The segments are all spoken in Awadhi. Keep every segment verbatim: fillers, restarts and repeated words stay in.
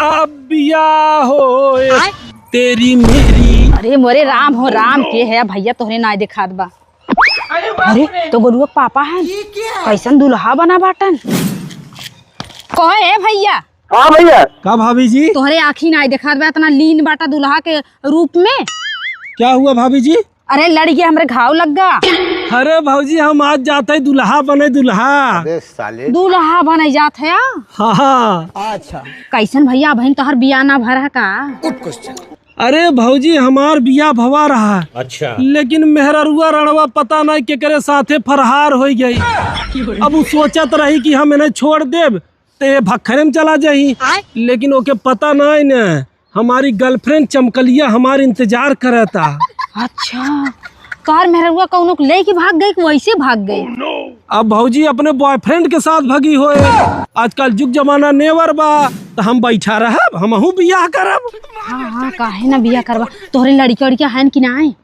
अब बियाह होए तेरी मेरी। अरे मोरे राम हो राम, के है भइया तोहरे नाय देखात बा। अरे तो गोलुआ के पापा हैं, कैसन दुल्हा बना बाटन। कहे ए भइया। हाँ भइया। का भाभी जी? तोहरे आँखी नाय देखात बा, इतना लीन बाटा दुल्हा के रूप में। क्या हुआ भाभी जी? अरे लड़िके हमरे घाव लग गा। अरे भौजी, हम आज जात है दुल्हा बने, दुल्हा। अबे साले। दुल्हा बने जात है? हाँ, हाँ। अच्छा। कैसन भइया, अबहिन तोहर बियाह ना भर है का? Good question। अरे भौजी, हमार बियाह भवा रहा। अच्छा। लेकिन मेहररुआ रणवा पता नहीं केकरे साथे फरहार होइ गई। अब उ सोचत रही कि हम इन्हें छोड़ देब, ते भखरे में चला जाई। आय। लेकिन ओके पता नाई न, हमारी girlfriend चमकलिया हमार इंतजार करता। अच्छा, तोहार मेहररुआ कौनो के लेके भाग गई कि वैसे भाग गई? अब भौजी अपने boyfriend के साथ भगी होए। आजकल जुग जमाना नेवर बा, तो हम बैठा रहब, हमहू बियाह करब। हाँ, हाँ, काहे ना बियाह करबा? तोहरे लड़किया उड़किया हन कि नाई?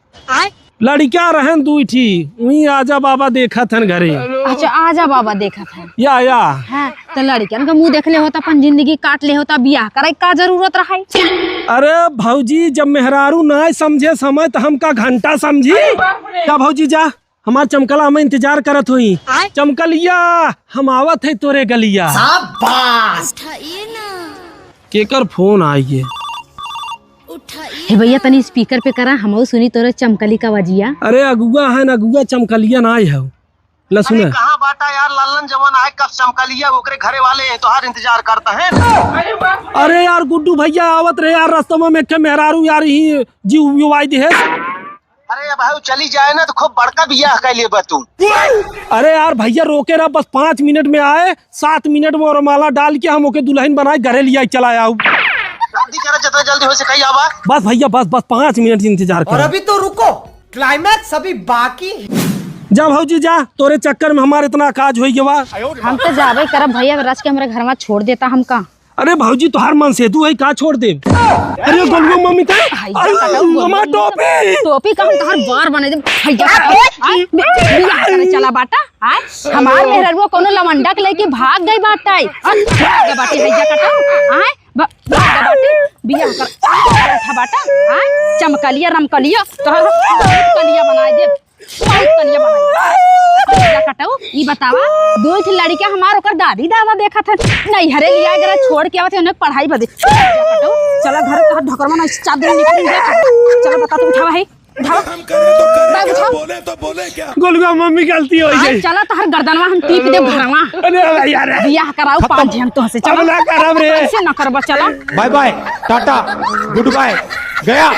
लड़िका रहन दुई ठी, उहीं आजा बाबा देखत हन घरे। अच्छा, आजा बाबा देखत हन। या, या। हाँ, तो लड़िकन का मुँह देख ले होता, अपन जिंदगी काट ले होता, बियाह करे का जरूरत रहे? अरे भौजी, जब मेहरारू नाय समझे समय, तो हम का घंटा समझी? जा भौजी जा, हमार चमकला हमें इंतजार करत होई। आय। चमकलिया, हम आवत है तोरे गलिया। शाबाश। उठाइए ना। केकर फोन आई है? हे भइया, तनी speaker पे करा, हमहू सुनी तोरे चमकली का वजिया। अरे अगुआ है ना, अगुआ चमकलिया ना आए हो। ला सुने। अरे कहाँ बाटा यार लल्लन जवान आए, कब चमकलिया ओकरे घरे वाले हैं, तोहार इंतजार करता है। अरे यार गुड्डू भइया आवत रहे यार, रस्तवा में एक ठे मेहरारू यार ही जीव युवाई दिहे। अरे अब भाई चली जाए ना तो खूब बड़का बियाह कर लिए बा तू। अरे यार भइया रोके रहा, बस पाँच मिनट में आए, सात मिनट में वरमाला डाल के हम ओके दुल्हन बनाए घरे लिया चला आऊ। जल्दी करा, जितना जल्दी हो सके आवा। बस भइया, बस, बस पाँच मिनट इंतजार और करो। अभी तो रुको, climax अभी बाकी है। जा भौजी जा, तोरे चक्कर में हमार इतना काज होइ गवा। हम तो जाबे करब भइया, रच के हमरे घर में छोड़ देता हमका। अरे भौजी, तोहार मन से तू है का छोड़ दे? अरे गोलुआ मम्मी का, हाय, अरे, कटाऊ, गोलुआ मम्मा मम्मी का। टोपी। टोपी का हम तोहार बार बने दे। भइया कटाऊ, आय, बि-, बियाह करे चला बाटा, आय, हमार मेहररुआ कोनो लवंडा के लेके भाग गई बाटा, आय, भाग गई बाटी, भइया कटाऊ, आय, ब-, भाग गई बाटी, बियाह कर, बैठा बाटा, आय, चमकलिया, रमकलिया, तोहार कलिया बनाए दे। बहुत कनिया बनाई। जा कटाऊ, ई बतावा, दो ठे लड़िका हमार ओकर दादी दादा देखत है, नैहरे लिया अगर छोड़ के आवत है, उन्हें पढ़ाई बदे। जा कटाऊ, चला घर का ढकरवा ना, चादर निकल गया। चला बता, तू उठावा है, उठावा। बैग उठाओ। गोलुआ मम्मी गलती हो हाँ, गई। चला तोहर गर्दनवा हम टीप देब घरवा। अरे यार। बियाह कराऊ पाँच झन तोहसे, चला। अब ना करब रे। कैसे ना करबा, चला। Bye bye, टाटा, good bye, गया।